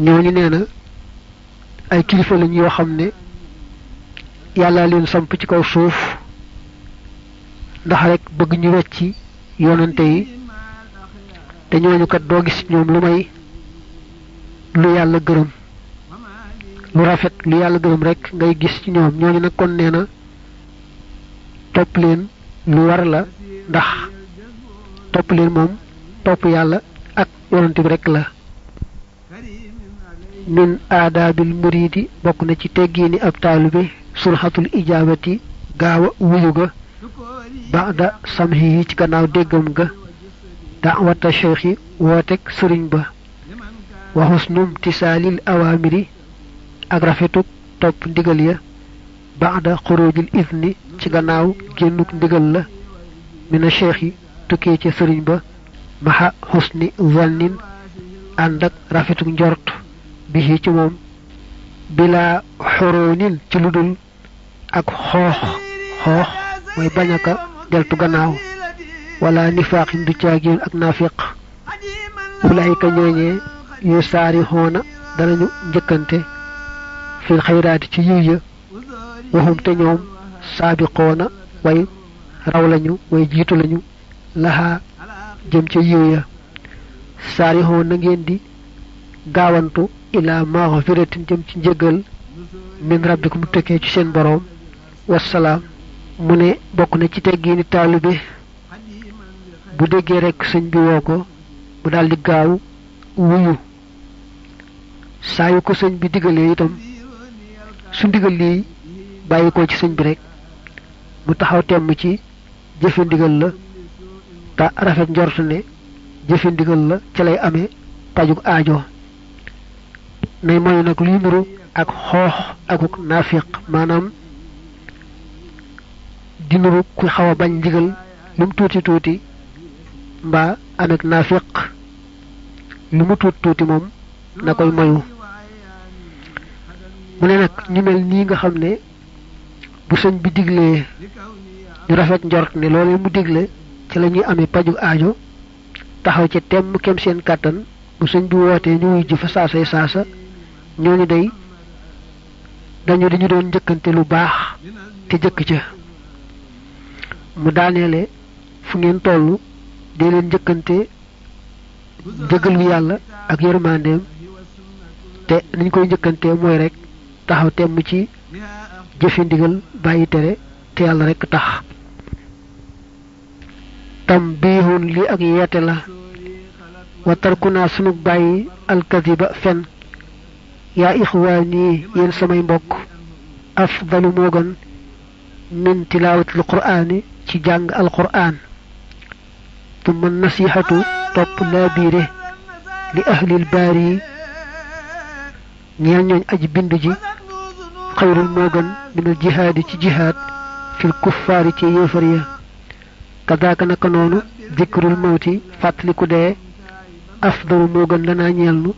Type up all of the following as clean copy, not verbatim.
ñooñu nee na ay kilifa lañ yoo xam ne yàlla leen samp ci kaw suuf ndax rek bëgg ñu wecci yonante yi te ñooñu kat doo gis ñoom lu may lu yàlla gërëm lu rafet lu yàlla gërëm rek ngay gis ci ñoom ñooñu nag kon nee na topp leen lu war la ndax topp leen moom topp yàlla ak yonante bi rek la min aadaabil muridi bokk na ci teggiini ab taalibe surxatul ijaabati gaawa wuyu ga ba'da samhi ci gannaaw déggam ga da'wata cheikhi wootek sëriñ ba wa husnum tisaalil awaamiri ak rafetuk topp ndigal ya ba'da xurujil izni ci gannaaw génnuk ndigal la mina cheikhi tukkee ci sëriñ ba maha husni zannin ànd ak rafetuk njort bi ci moom bila xoroonin ci ludul ak xoox mooy bañ aka deltu gannaaw wala nifaaqin du caagin ak naafiq ulaayika ñooñee yu saari xoona danañu njëkkante fil xayraati ci yiw ya waxum te ñoom saabiqoona way raw lañu way jiitu lañu laxaa jëm ca yiw ya saari xoon na ngeen di gaawantu ila maghfiratin jëm ci njëgal min rabbikum tekkee ci seen boroom wassalaam mu ne bokk na ci teggiini taalibe bu déggee rekk sëñ bi woo ko mu daldi gaaw wuyu saa yu ko sëñ bi digalee itam su ndigal lii bàyyi ko ci sëñ bi rekk mu taxaw temm ci jëfe ndigal la te rafet njort ne jëfe ndigal la ca lay amee pajug aajo nay moyu nag luy muru ak xoox akuk naafiq maanaam di nuru ku xaw a bañ ndigal lu mu tuuti tuuti mbaa amek naafiq lu mu tuuti tuuti moom na koy moyu mu ne nag ñu mel nii nga xam ne bu sëñ bi diglee ñu rafet njort ne loolu mu digle ci la ñuy amee paju aajo taxaw ci temm kem seen kàttan bu sëñ bi wootee ñu wuy ji fa saasay saasa ñooñu day dañu doon njëkkante lu baax te jëkk ca mu daaneele fu ngeen tollu dee leen njëkkante jëggalu yàlla ak yërmandeem te niñ koy njëkkante mooy rek taxaw temm ci jëfe ndigal bàyyi tere te yàlla rek tax tam biihun li ak yeete la wa tarkunaa sunu bàyyi alkadiba fen yaa ixwaani yéen samay mbokk afdalu moo gën min tilaawatil quraani ci jàng alquraan tumma nasihatu topp laabiire li ahlil baari ñeel ñooñ aji bind ji xayrul moo gën minal jihaadi ci jihaad fil kuffaari ci yéefar ya kadaaka naka noonu dikrul mawti fàttaliku dee afdalu moo gën lanaa ñeel nu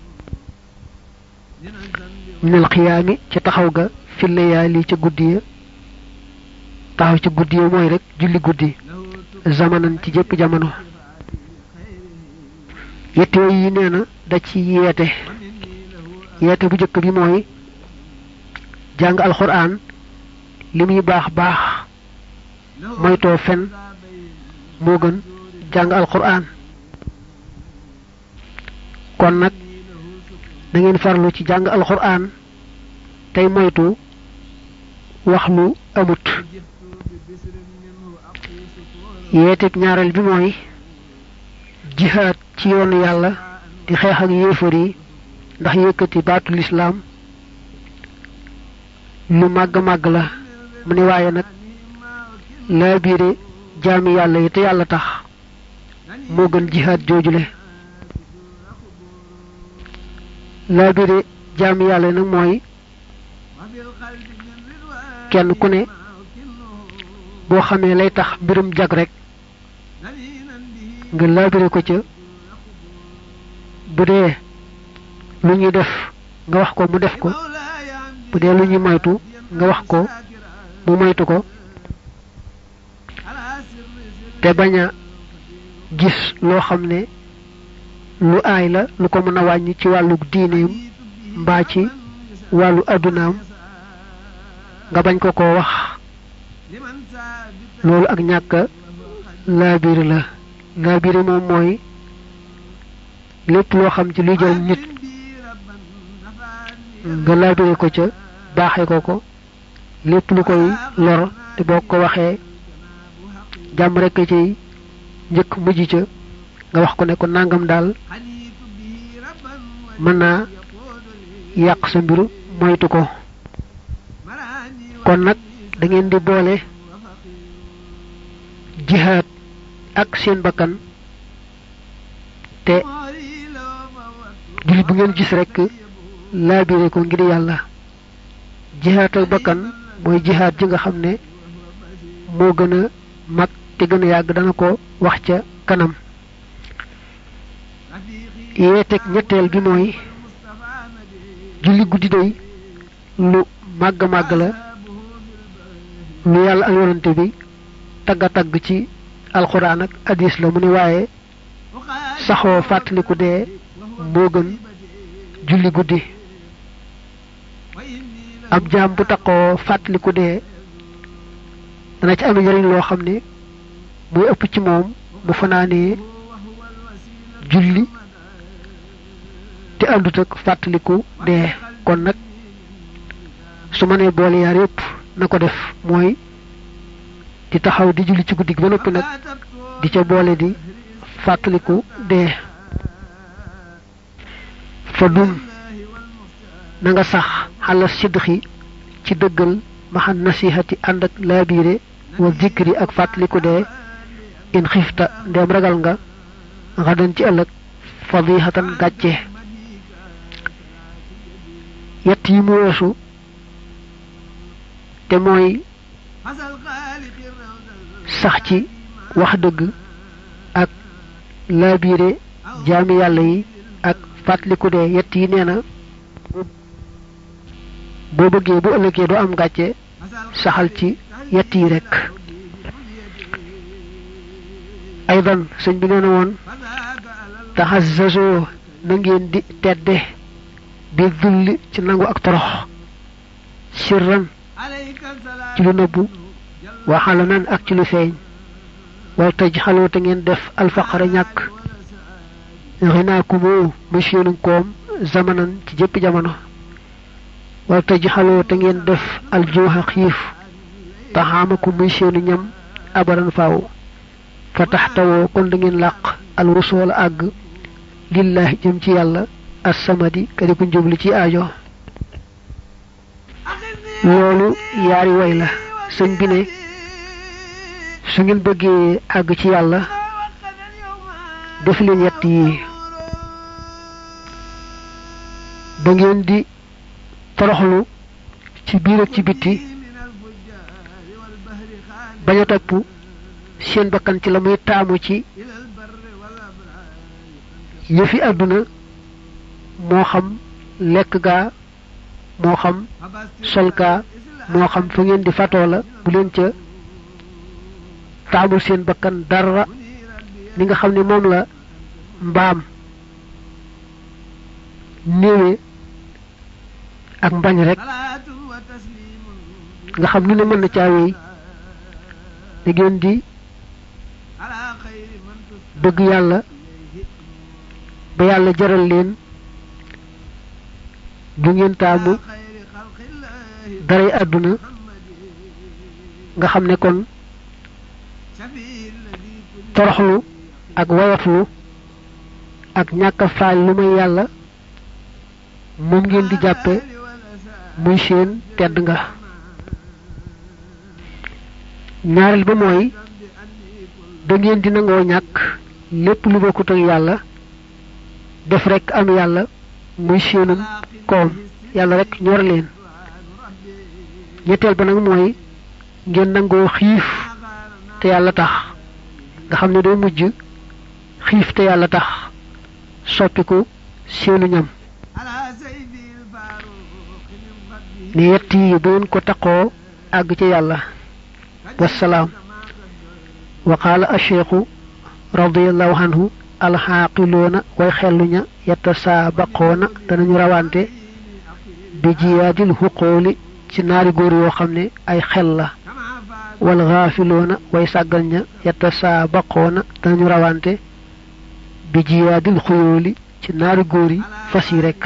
minal xiyaami ci taxaw ga fi layaali ca guddi ya taxaw ci guddi ya mooy rek julli guddi zamanan ci jëpp jamono yette yi nee na da ci yeete bu jëkk bi mooy jàng alxuraan li muy baax baax moytoo fen moo gën jàng alxuraan kon nag da ngeen farlu ci jàng alxuraan tey moytu wax lu amut yeeteb ñaareel bi mooy jihaad ci yoonu yàlla di xeex ak yéefar yi ndax yëkkati baatu lislaam lu màgg màgg la mu ne waaye nag laa biire jaami yàlla yi te yàlla tax moo gën jihaad joojule laa biire jaami yàlla yi nag mooy kenn ku ne boo xamee lay tax mbirum jag rek nga laabire ko ca bu dee lu ñuy def nga wax ko mu def ko bu dee lu ñuy moytu nga wax ko mu moytu ko te bañ a gis loo xam ne lu aay la lu ko mën a wàññi ci wàllu diineem mbaa ci wàllu addunaam nga bañ ko koo wax loolu ak ñàkk laabiri la laabiri moom mooy lépp loo xam ci luy jëriñ nit nga laabiri ko ca baaxee ko lépp lu koy lor te boo ko waxee jàmm rekk ci njëkk mujj ca nga wax ko ne ko nangam daal mën naa yàq sa mbiru moytu ko kon nag da ngeen di boole jihaad ak seen bakkan te jullit bu ngeen gis rekk laabire ko ngir yàlla jihaad ak bakkan mooy jihaad ji nga xam ne moo gën a mag te gën a yàgg dana ko wax ca kanam yeeteeg ñetteel bi mooy julli guddi day lu màgg màgg la lu yàlla ak yonante bi tagga tagg ci alxuraan ak hadis la mu ne waaye saxoo fàttaliku dee moo gën julli guddi ab jaam bu taxoo fàttaliku dee dana ci am njariñ loo xam ne muy ëpp ci moom bu fanaanee julli te àndut ak fàttaliku dee kon nag su ma nee boole yaar yépp na ko def mooy di taxaw di julli ci guddi gi ba noppi nag di ca boole di fàttaliku dee fa dum na nga sax xala sidxi ci dëggal maxan nasihati ànd ak laabiire wa zikri ak fàttaliku dee in xifta ndeem ragal nga xadan ci ëllëg fadihatan gàcce yett yi mu weesu te mooy sax ci wax dëgg ak laabiire jaami yàlla yi ak fàttaliku dee yett yi nee na boo bëggee bu ëllëgee doo am gàcce saxal ci yett yi rekk aydan sëñ bi nee na woon taxazzazoo na ngeen di tedde bi dulli ci nangu ak torox sirran ci lu nëbbu waxalanan ak ci lu feeñ wal taj xaloo te ngeen def alfaqara ñàkk xinaakumoo muy seenu koom zamanan ci jëpp jamono wal taj xaloo te ngeen def aljuuxa xiif taxaamaku muy seenu ñam abaran faaw fa taxtawoo kon da ngeen làq alwusoola àgg lillahi jëm ci yàlla assamadi kadi ku njubli ci aajo loolu yaari way la sëñ bi ne su ngeen bëggee àgg ci yàlla def leen yett yi ba ngeen di toroxlu ci biir ak ci bitti bañ a topp seen bakkan ci la muy taamu ci yëfi àdduna moo xam lekk gaa moo xam sol gaa moo xam fa ngeen di fatoo la bu leen ca taamul seen bakkan dara li nga xam ne moom la mbaam néewee ak mbañ rek nga xam lu ne mën na caawee da ngeen di bëgg yàlla ba yàlla jaral leen du ngeen taamu daray àdduna nga xam ne kon toroxlu ak woyoflu ak ñàkk a faal lu may yàlla moom ngeen di jàppe muy seen tedd nga ñaareel ba mooy da ngeen di nangoo ñàkk lépp lu bokkut ak yàlla def rekk am yàlla muy seenum koom yàlla rekk ñor leen ñetteel ba nag mooy ngeen nangoo xiif te yàlla tax nga xam ne day mujj xiif te yàlla tax soppiku seenu ñam ne yett yi bu ngeen ko taqoo àgg ci yàlla wasalaam wa qaala acheikhu radiyallahu anhu alxaaqiloona way xelluña yatasaabaquuna danañu rawante bi jiyaadil xuqooli ci naari góor yoo xam ne ay xel la wal xaafiloona way sàggal ña yatasaabaquuna danañu rawante bi jiyaadil xuyooli ci naari góor yi fas yi rekk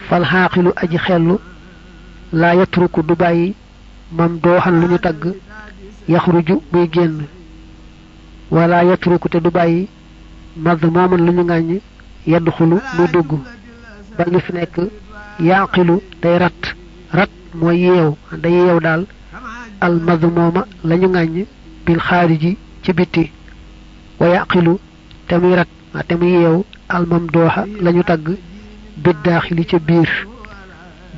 fal xaaqilu aji xellu laa yatruku du bàyyi mam dooxan lu ñu tagg yaxruju muy génn wala yatruku te du bàyyi mad mooman lu ñu ŋàññ yadxulu muy dugg ba li fi nekk yaaqilu day rat mooy yeew day yeew daal al mad mooma la ñu ŋàññ bil xaariji ci bitti wa yaqilu te muy rat te muy yeew al mamdooxa la ñu tagg biddaaxili ca biir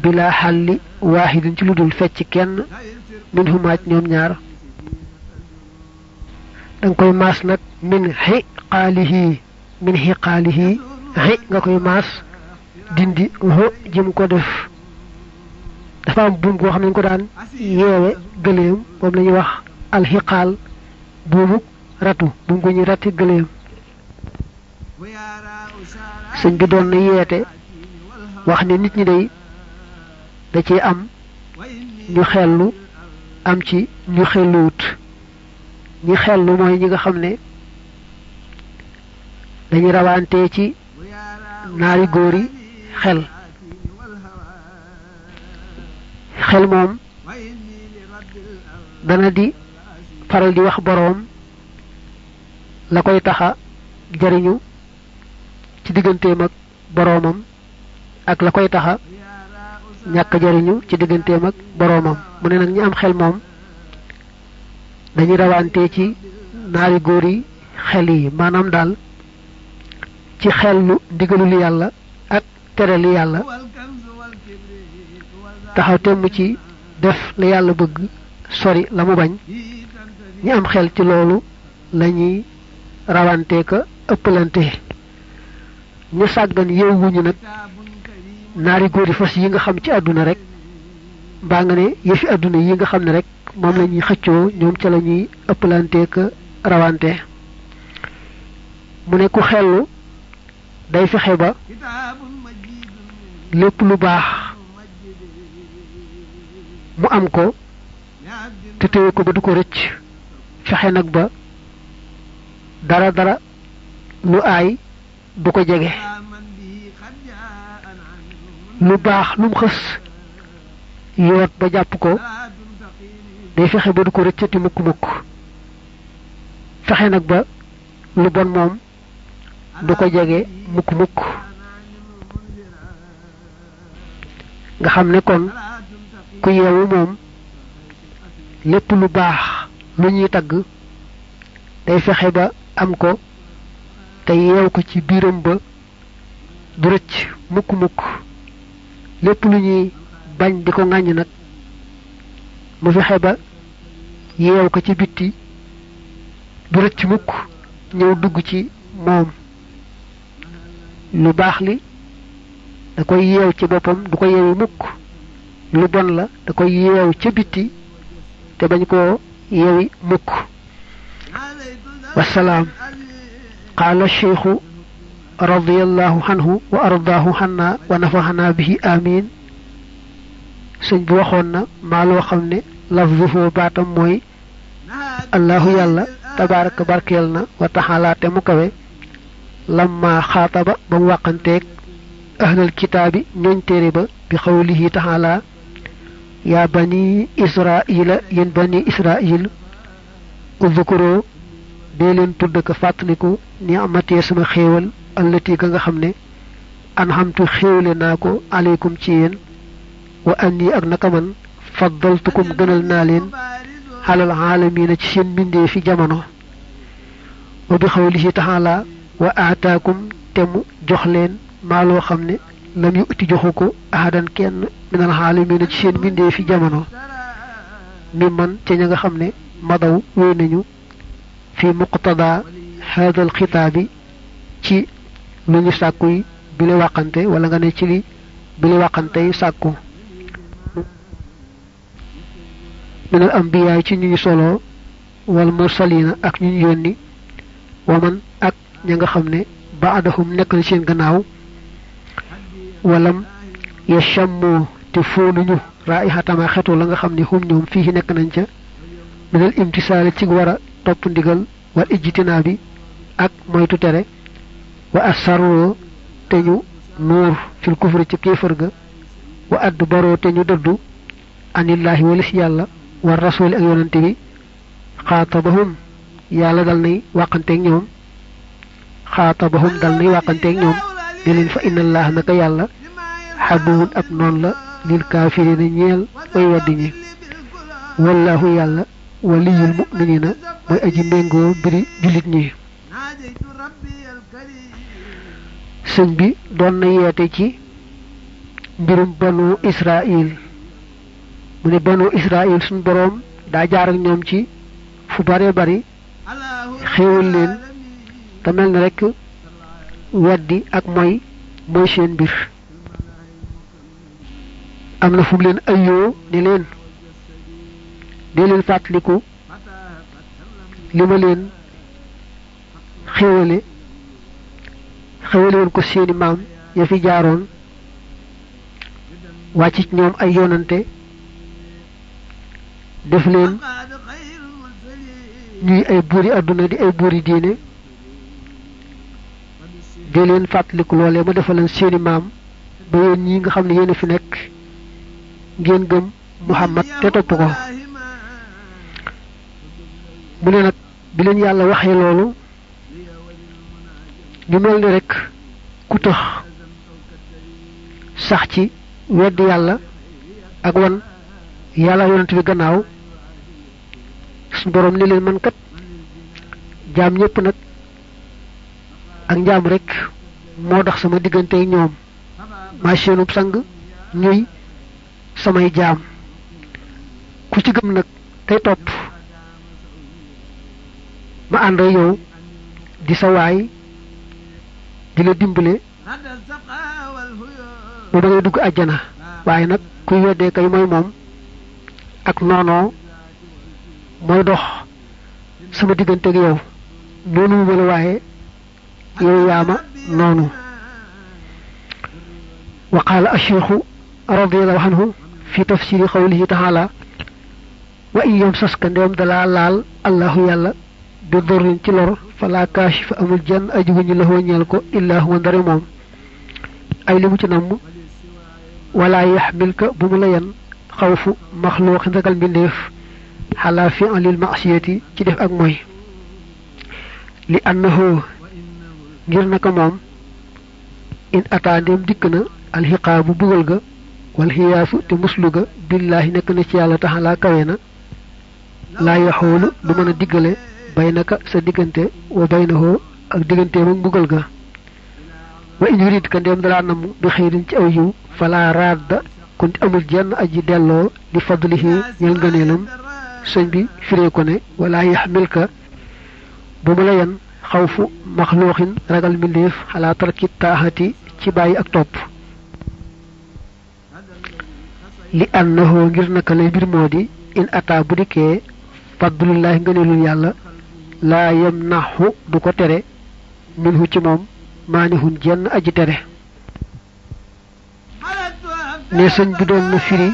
bila xalli waahidin ci lu dul fecc kenn min humaaj ñoom ñaar danga koy maas nag min xiqaalihi xi nga koy maas dindi ho jëm ko def dafa am buum goo xam ne ñu ko daan yeewe gëléem moom la ñuy wax alxiqaal buumu ratu buum gu ñuy rati gëléem sëñ bi doon na yeete wax ne nit ñi day da ci am ñu xellu am ci ñu xelluwut ñi xellu mooy ñi nga xam ne dañuy rawante ci naari góor yi xel moom dana di faral di wax boroom la koy taxa jariñu ci digganteem ak boroomam ak la koy taxa ñàkk jariñu ci digganteem ak boroomam mu ne nag ñi am xel moom dañuy rawante ci naari góor yi xel yi maanaam daal ci xellu ndigalul yàlla ak terali yàlla taxaw temm ci def la yàlla bëgg sori la mu bañ ñi am xel ci loolu lañuy rawante ka ëppalante ñu sàggan yewwuñu nag naari góor yi fas yi nga xam ci àdduna rek mbaa nga ne yëfi àdduna yi nga xam ne rek moom la ñuy xëccoo ñoom ca la ñuy ëppalante ka rawante mu ne ku xellu day fexe ba lépp lu baax mu am ko te téye ko ba du ko rëcc fexe nag ba dara lu aay du ko jege lu baax lu mu xës yoot ba jàpp ko day fexe ba du ko rëccati mukk fexe nag ba lu bon moom du ko jege mukk nga xam ne kon ku yeewu moom lépp lu baax lu ñuy tagg day fexe ba am ko te yeew ko ci biiram ba du rëcc mukk lépp lu ñuy bañ di ko ŋàññ nag mu fexe ba yeew ko ci bitti du rëcc mukk ñëw dugg ci moom lu baax li da koy yeew ci boppam du ko yeewi mukk lu bon la da koy yeew ca bitti te bañ koo yeewi mukk wasalaam qaala cheikhu radiyallahu anhu wa ardaahu xanna wa nafaxanaa bihi amin sëñ bi waxoon na maa loo xam ne lafzuhu baatam mooy allahu yàlla tabaraka barkeel na wa taxalaa te mu kawe lamma xaataba ba mu wàqanteeg ahlal kitaabi ñooñ téere ba bi xawlihi taxalaa yaa bani israila yéen bani israil udkuroo dee leen tudd ka fàttaliku ni amatee sama xéewal allati ga nga xam ne anxamtu xéewle naa ko aleykum ci yéen wa anni ak naka man faddaltukum gënal naa leen xalal aalamiina ci seen mbindee fi jamono wa bi xawlihi taxaala wa aataakum te mu jox leen maa loo xam ne lam yu uti joxu ko ahadan kenn minal aalamiina ci seen mbindee fi jamono mi man ca ña nga xam ne madaw wéy nañu fi muqtada haadal xitaabi ci lu ñu sàkku yi bi li wàqante wala nga ne ci li bi li wàqante yi sàkku minal ambiyaay ci ñu ñu solo wal mursalina ak ñu ñu yónni waman ak ña nga xam ne baadahum nekk na seen gannaaw walam yashammu te fóonuñu raihatamaa xetu la nga xam ne hum ñoom fii nekk nañ ca minal imtisaali ci war a topp ndigal wal ijtinaa bi ak moytu tere wa asaroo te ñu nuur fil kufri ci kéefër ga wa add baroo te ñu dëddu anillaahi walis yàlla war rasuuli ak yonante bi xaatabahum yàlla dal nay wàqanteeg ñoom xaatabahum dal nay wàqanteeg ñoom ne leen fa inna allaah naka yàlla xaduwun ab noon la lil kaafiriina ñeel way weddi ñi wallaahu yàlla waliyul mu'minina mooy aji méngoo mbiri jullit ñi sëñ bi doon na yeete ci mbirum banu Israil mu ne banu Israil suñ boroom daa jaar ak ñoom ci fu bare bari xéewal leen te mel na rekk weddi ak mooy seen mbir am na fu mu leen ayoo ne leen dee leen fàttaliku li ma leen xéewale woon ko seeni maam ya fi jaaroon wàcc ci ñoom ay yonante def leen ñuy ay buuri àdduna di ay buuri diine dee leen fàttaliku loolee ma defaleen seeni maam ba yéen ñi nga xam ne yéen a fi nekk ngeen gëm Muhammad te topp ko mu ne nag bi leen yàlla waxee loolu ñu mel ni rekk ku tax sax ci wedd yàlla ak wan yàlla yonent bi gannaaw suñu boroom ni leen man kat jaam ñépp nag ak njaam rekk moo dox sama diggante ak ñoom maa seenub sang ñuy samay jaam ku ci gëm nag tey topp ma ànd ak yow di sa waay di la dimbale ba ba ngay dugg àjjana waaye nag kuy weddee kay mooy moom ak noonoo mooy dox sama diggante ak yow noonu mu la waaye yow yaama noonu wa qaala ash-shaykhu radiyallahu anhu fi tafsiri qawlihi ta'ala wa in yamsaska ndeem dalaa laal allahu yàlla bi dorrin ci lor fala kaashifa amul jenn aji wuñu la ñeel ko illaa huwa ndare moom ay li mu ci namm wala yaxmilka bu mu la yen xawfu maxluuqin ragal mbindeef xalaa fi'lil ma'siyati ci def ak mooy li annahu ngir naka moom in ataa ndéem dikk na alxiqaabu bugal ga wal xiyaasu te muslu ga billaahi nekk na ci yàlla taxalaa kawe na laa yaxoolu du mën a diggale baynaka sa diggante wa baynahu ak digganteem ak mbugal ga wa in yurid ka ndéem dalaa namm bi xëyrin ci aw yiw falaa raadda kon amul jenn aji delloo li fadlihi ñel ngëneelam sëñ bi firee ko ne wala yaxmilka bu mu la yen xawfu maxluuxin ragal mbindeef xalaa tarki taaxati ci bàyyi ak topp li annahu ngir naka lay mbir moo di in ata bu dikkee fadlullahi ngëneelul yàlla laa yamnahu du ko tere minhu ci moom maanihun jenn aji tere ne sëñ bi doon na firi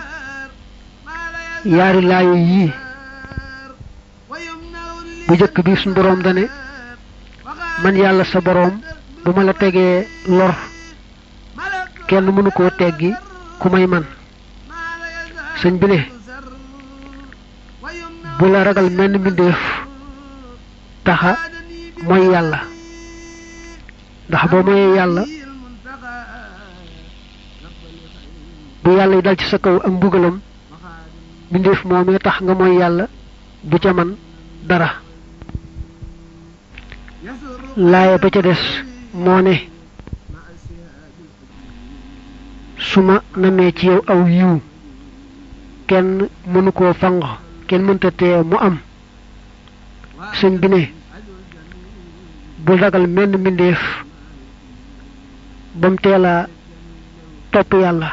yaari laayo yii bu jëkk bi suñ boroom dane man yàlla sa boroom bu ma la tegee lor kenn mënu koo teggi ku may man sëñ bi ne bu la ragal menn mbindeef taxa mooy yàlla ndax boo moyee yàlla bu yàlla yi dal ci sa kaw ak mbugalam mbindeef moomee tax nga mooy yàlla du ca man dara laaya ba ca des moo ne su ma namee ci yow aw yiw kenn mënu koo fanq kenn mënta tee mu am sëñ bi ne bul ragal menn mbindeef ba mu teela topp yàlla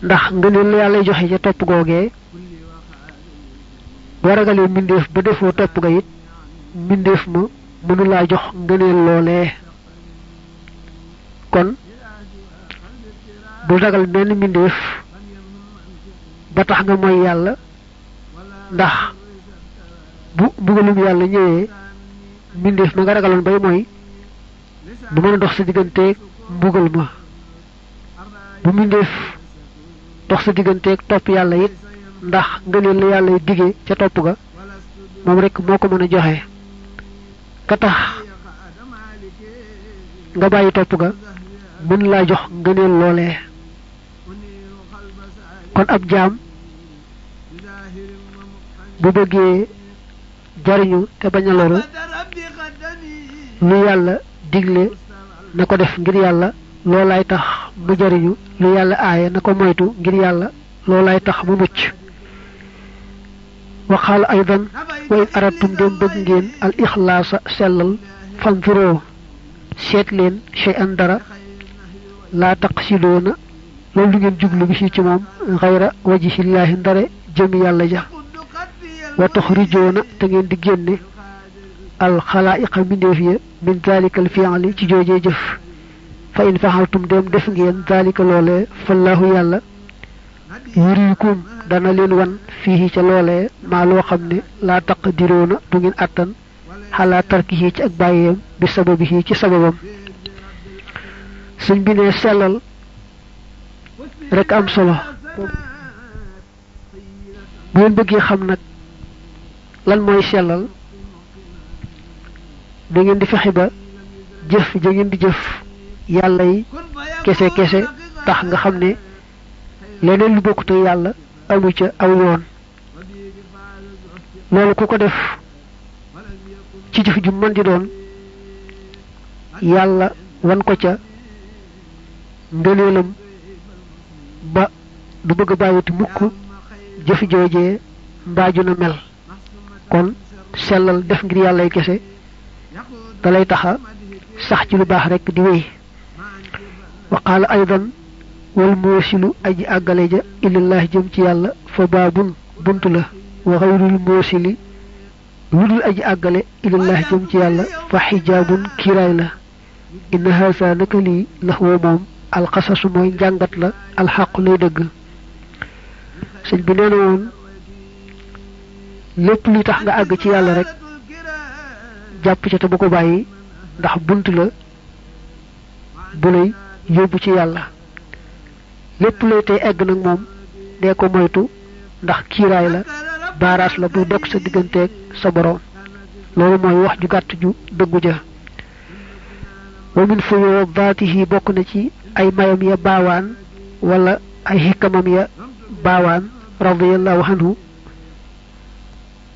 ndax ngëneel la yàlla joxe ca topp googee boo ragalee mbindeef ba defoo topp ga it mbindeef ma mënu laa jox ngëneel loolee kon bu ragal benn mbindeef ba tax nga mooy yàlla ndax bu mbugalum yàlla ñëwee mbindeef ma nga ragaloon bay mooy du mën a dox sa digganteeg mbugal ma bu mbindeef dox sa digganteeg topp yàlla it ndax ngëneel la yàlla digee ca topp ga moom rek moo ko mën a joxe ka tax nga bàyyi topp ga mën laa jox ngëneel loolee kon ab jaam bu bëggee jariñu te bañ a loru lu yàlla digle na ko def ngir yàlla loolaay tax mu jariñu lu yàlla aaye na ko moytu ngir yàlla loolaay tax mu mucc waxaala aydan wa in aratum dem bëgg ngeen al ixlaasa sellal fanzuroo seet leen shay'an dara laa taqsidoona loolu du ngeen jublu bi ci moom xayra wajhillaahi ndare jëm yàlla ja wa tuxrijoona te ngeen di génne al xalaa'iqa mbindeef ya min zalika al fi'li ci joojee jëf fa in faxaltum dem def ngeen zalika loolee fallaahu yàlla yuriikum dana leen wan fii ca loolee maa loo xam ne laa taqdiroona du ngeen attan xalaa tarkihi ci ak bàyyeem bi sababihi ci sababam suñ bi ne sellal rek am solo bu ngeen bëggee xam nag lan mooy sellal da ngeen di fexe ba jëf ja ngeen di jëf yàlla yi kese kese tax nga xam ne leneen lu bokkut ak yàlla amu ca aw yoon loolu ku ko def ci jëf ju mën di doon yàlla wan ko ca ngëneelam ba du bëgg a bàyyiti mukk jëf joojee mbaaju na mel kon sellal def ngir yàllay kese da lay taxa sax ci lu baax rekk di wéy wa qaala aydan wal moosilu aji àggale ja ilallaah jëm ci yàlla fa baabun bunt la wa xayrul moosili lu dul aji àggale ilallaah jëm ci yàlla fa xijaabun kiiraay la inna haasa naka lii lax woo moom alxasasu mooy njàngat la alxaqu lay dëgg sëñ bi nee na woon lépp luy tax nga àgg ci yàlla rek jàpp ca te bu ko bàyyi ndax bunt la bu lay yóbbu ci yàlla lépp lay tey egg nag moom dee ko moytu ndax kiiraay la baaraas la buy dog sa digganteeg sa boroom loolu mooy wax ju gàtt ju dëggu ja wa min fuyuudaatihi bokk na ci ay mayam ya baawaan wala ay xikkamam ya baawaan radiyallahu anhu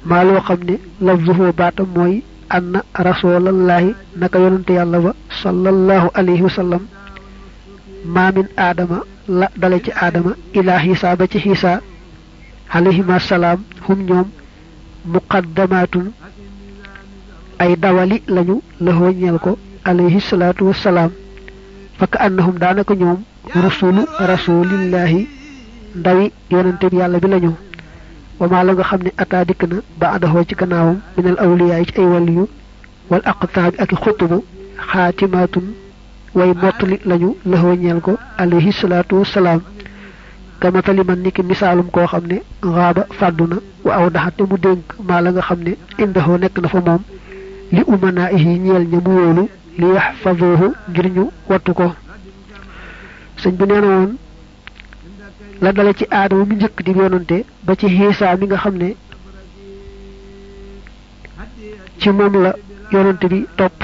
maa loo xam ne lafzuhu baatam mooy anna rasulallaahi naka yonante yàlla ba sallallahu alayhi wa sallam maa min aadama la dale ci aadama ilaa xiisa ba ci xiisa alayhima salaam hum ñoom muqaddamaatun ay dawali lañu la ñeel ko alayhi salaatu wassalaam fakk annahum daanaka ñoom rusulu rasulillahi ndawi yonante bi yàlla bi lañu wamaa la nga xam ne ataa dikk na ba adahoo ci gannaawam minal awliyaa ci ay waliyu wal aqtaabi ak i xutubu xaatimaatun way mottali lañu laxoo ñeel ko alayhi salaatu wassalaam kamatali man niki misaalum koo xam ne xaaba fàddu na wa aw daxate mu dénk maa la nga xam ne indahoo nekk na fa moom li umanaa yi ñeel ña mu wóolu li yaxfaduhu ngir ñu wattu ko sëñ bi nee na woon la dale ci aadama mi njëkk di yonante ba ci xiisa mi nga xam ne ci moom la yonante bi topp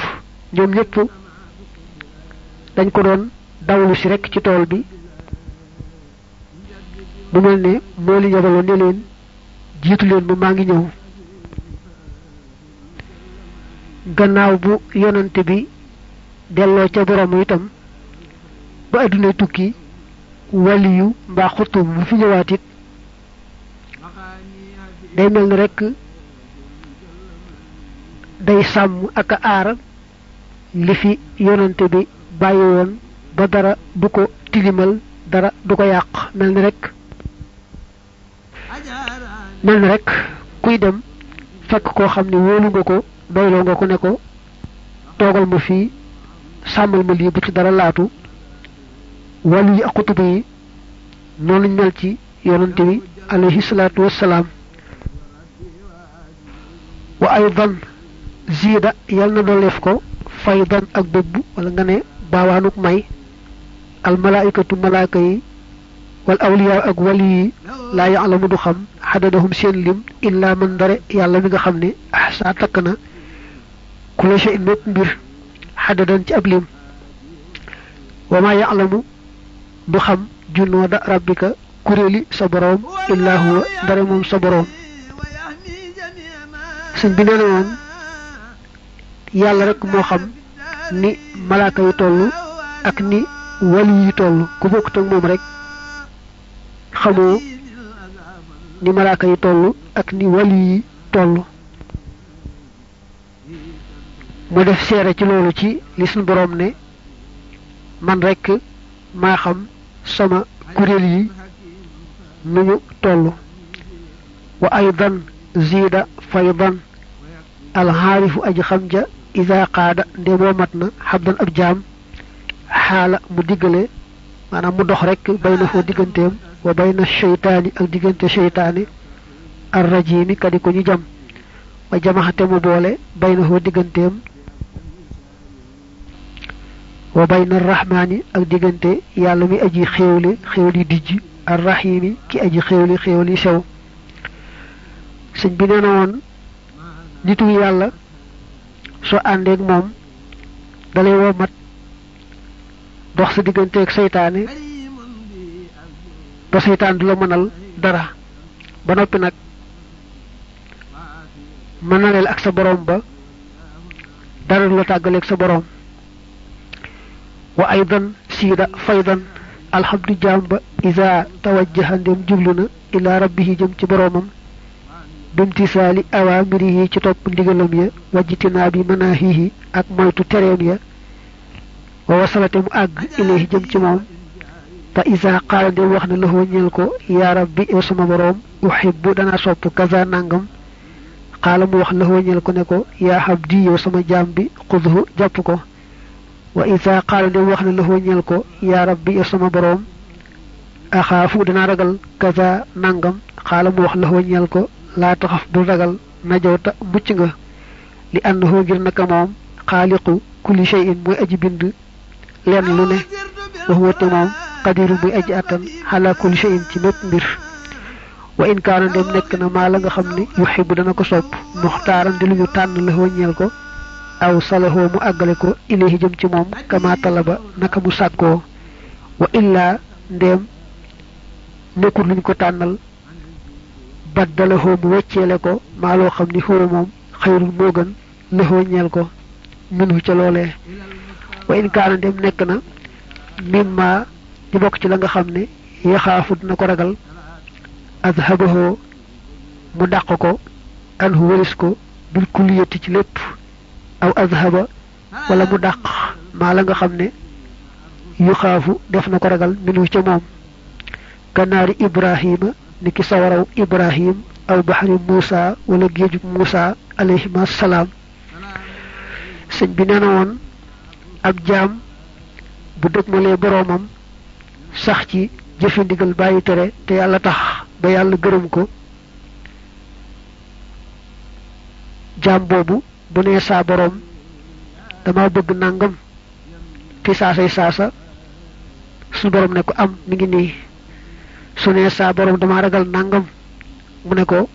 ñoom ñëpp dañ ko doon dawlu si rekk ci tool bi bu mel ne moo li yabaloon ne leen jiitu leen ba maa ngi ñëw gannaaw bu yonante bi delloo ca borom itam ba addunay tukki waliyu mbaa xutub bu fi ñëwaat it day mel ni rekk day sàmm ak a aar li fi yonante bi bàyyi woon ba dara du ko tilimal dara du ko yàq mel ni rek kuy dem fekk koo xam ne wóolu nga ko doyloo nga ko ne ko toogal ma fii sàmmal ma lii bu ci dara laatu wàllu yi ak xutub yi noonu lañ mel ci yonante bi alayhi salaatu wassalaam wa aydan ziida yal na dooleef ko faydan ak bëbb wala nga ne baawaanuk may al malaikatu malaaka yi wal awliya ak wali yi laa ya'lamu du xam xadadahum seen lim illa man dare yàlla mi nga xam ne ahsa takk na kula shay'in mépp mbir xadadan ci ab lim wa ma ya'lamu du xam junooda rabbika kuréeli sa boroom illa huwa dare moom sa boroom sëñ bi nee na woon yàlla rek moo xam ni malaaka yi toll ak ni wali yi toll ku bokkut ak moom rek xamoo ni malaaka yi toll ak ni wali yi toll mu def seere ci loolu ci li suñu boroom ne man rek maa xam sama kuréel yi nu ñu toll wa aydan ziida faydan alxaarifu aji xam ja ida qaada ndemoo mat na xabdan ab jaam xaala mu diggale maanaam mu dox rek bayna foo digganteem wa bayna sheytaani ak diggante sheytaani arrajimi kadi ko ñu jam wa jamaxate mu boole bayna foo digganteem wa bayna arrahmaani ak diggante yàlla mi aji xéewli dijj arrahimi ki aji xéewli sew sëñ bi nee na woon nitu yàlla soo àndeeg moom dalay woo mat dox sa digganteeg seytaane ba seytaan du la mënal dara ba noppi nag mënaleel ak sa boroom ba dara du la tàggaleeg sa boroom wa aydan siida faydan alhamdu jaam ba isa tawajjaha ndem jublu na ila rabbihi jëm ci boroomam bimtisaali awaamirihi ci topp ndigalam ya wajjitinaabi manaahihi ak moytu tereem ya wa wasalate mu àgg ilayhi jëm ci moom fa isa qaala ndem wax na lahu ñeel ko yaa rabbi yow sama boroom uhibbu dana sopp kaza nangam qaala mu wax lahu ñeel ko ne ko yaa habdi yow sama jaam bi xudhu jàpp ko wa isa qaala ndem wax na lahu ñeel ko yaa rabbi yow sama boroom axaafu dana ragal kaza nangam qaala mu wax lahu ñeel ko laa taxaf bul ragal najawta mucc nga li annahu ngir naka moom xaaliqu kulli shay'in mooy aji bind leen lu ne wa huwa te moom qadiru muy aji attan xala kulli shay'in ci mépp mbir wa in kaana dem nekk na maa la nga xam ne yuhibbu dana ko sopp muxtaaran di lu ñu tànn la ñeel ko aw salahoo mu àggale ko ilayhi jëm ci moom kama talaba naka mu sàkkoo wa illaa ndéem nekkul luñ ko tànnal baddalahoo mu wecceele ko maa loo xam ni huwa moom xayrul moo gën lahoo ñeel ko minhu ca loolee wa in kaana dem nekk na mimma di bokk ci la nga xam ne yaxaafu dina ko ragal azhabahoo mu dàq ko anhu wëris ko bil kulliyati ci lépp aw azhaba wala mu dàq maa la nga xam ne yu xaafu def na ko ragal minhu ca moom kanaari ibrahima niki sawaraw ibrahim aw baxari muusa wala géejug muusa alayhima salaam sëñ bi nee na woon ab jaam bu dëgmalee boroomam sax ci jëfe ndigal bàyyi tere te yàlla tax ba yàlla gërëm ko jaam boobu bu nee saa boroom dama bëgg nangam fi saasay saasa su boroom ne ko am mi ngi nii su nee saa boroom dama ragal nangam mu ne ko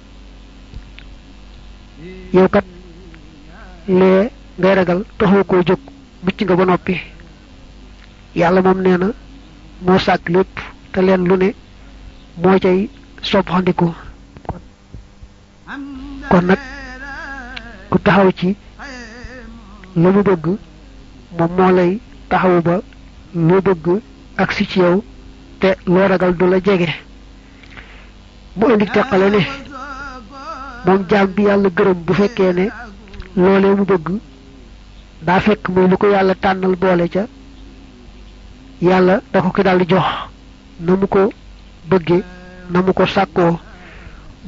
yow kat lee ngay ragal taxoo koo jóg mucc nga ba noppi yàlla moom nee na moo sàkk lépp te leen lu ne moo cay soppandiku kon nag ku taxaw ci la mu bëgg moom moo lay taxawu ba loo bëgg agsi ci yow te loo ragal du la jege mu indi teqale ne moom jaam bi yàlla gërëm bu fekkee ne loolee mu bëgg daa fekk muy lu ko yàlla tànnal boole ca yàlla da ko daldi jox na mu ko bëgge na mu ko sàkkoo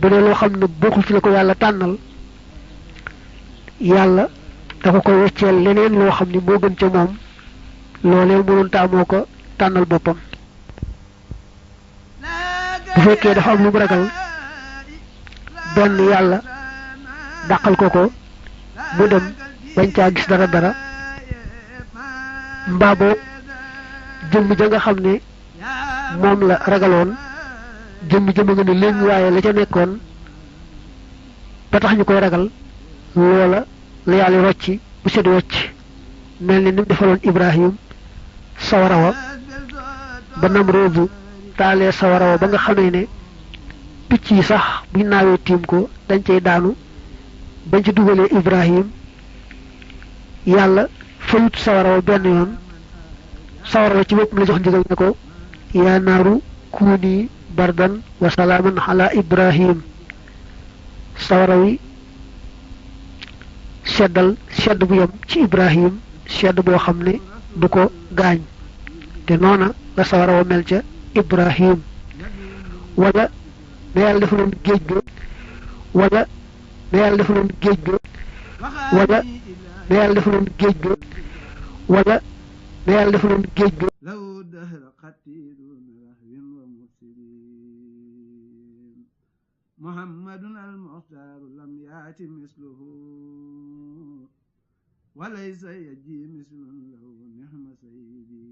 bu dee loo xam ne bokkul ci la ko yàlla tànnal yàlla dafa koy wecceel leneen loo xam ne moo gën ca moom loolee mu doon taamoo ko tànnal boppam bu fekkee dafa am lu mu ragal benn yàlla dàqal ko mu dem bañ caa gis dara mbaa boo jëmm ja nga xam ne moom la ragaloon jëmm nga ne léegi waaye la ca nekkoon ba tax ñu koy ragal loola la yàlla rocci bu sedd wocc mel ni mu defaloon Ibrahim sawara wa ba Namruud taalee sawara wa ba nga xamee ne picc yi sax buñ naawee tiim ko dañ cay daanu bañ ci dugalee Ibrahim yàlla fayut sawara wa benn yoon sawara wa ci boppam la jox ndigal ne ko yaa naaru kuuni bardan wa salaaman ala Ibrahim sawara wi seddal sedd bu yem ci Ibrahim sedd boo xam ne du ko gaañ te noona la sawara wa mel ca Ibrahim wala na yàlla defaloon géej ga wala na yàlla defaloon géej ga wala na yàlla defaloon géej ga wala na yàlla defaloon géej ga muhammadun al-muxtaar lam yaati misluhu walaysa yaji mislun lahu nihma sayyidi